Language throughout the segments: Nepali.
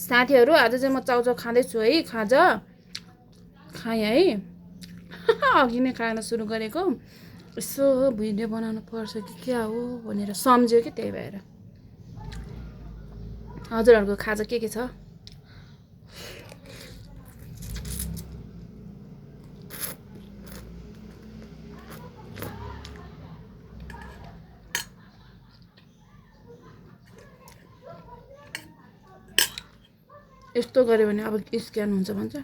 साथीहरू आज चाहिँ म चाउचाउ खाँदैछु है। खाजा खाएँ है। अघि नै खान सुरु गरेको। यसो भिडियो बनाउनु पर्छ कि क्या हो भनेर सम्झ्यो कि त्यही भएर। हजुरहरूको खाजा के छ? यस्तो गऱ्यो भने अब स्क्यान हुन्छ भन्छ।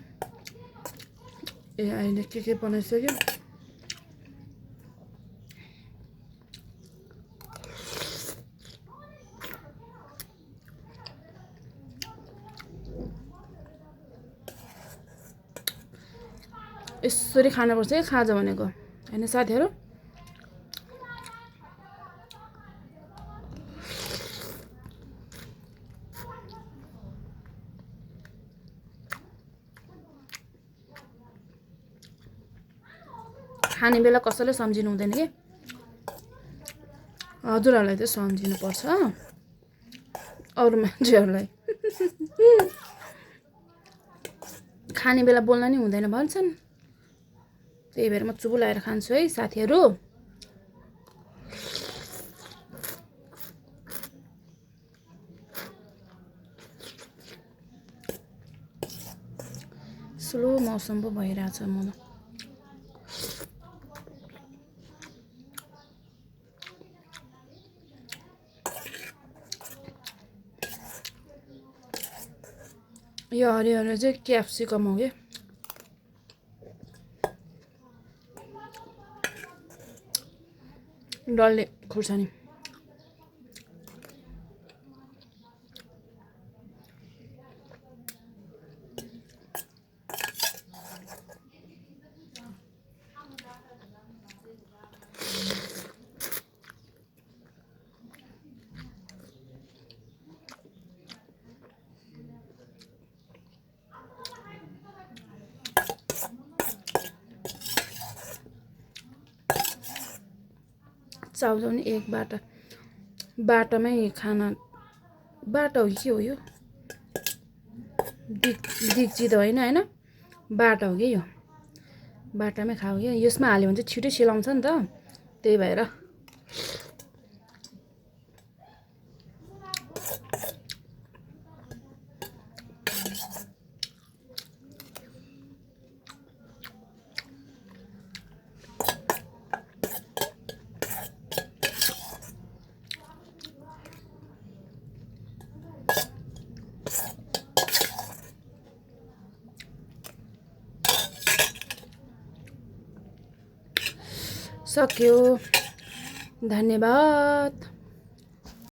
ए अहिले के बनाइसक्यो। यसरी खानुपर्छ है खाजा भनेको हैन साथीहरू। खाने बेला कसैले सम्झिनु हुँदैन कि हजुरहरूलाई चाहिँ सम्झिनु पर्छ अरू मान्छेहरूलाई। खाने बेला बोल्न नि हुँदैन भन्छन्। त्यही भएर म चुप लाएर खान्छु है साथीहरू। स्लो मौसम पो भइरहेछ मलाई। यो हरियो चाहिँ क्याप्सिकम हो क्या। डल्ले खुर्सानी। चाउचाउ नि एक बाटामै खाना बाटा हो कि के हो यो? डिक्ची त होइन हैन बाटा हो कि यो। बाटामै खाऊ क्या। यसमा हाल्यो भने चाहिँ छिटै सिलाउँछ नि त त्यही भएर। सक्यो। धन्यवाद।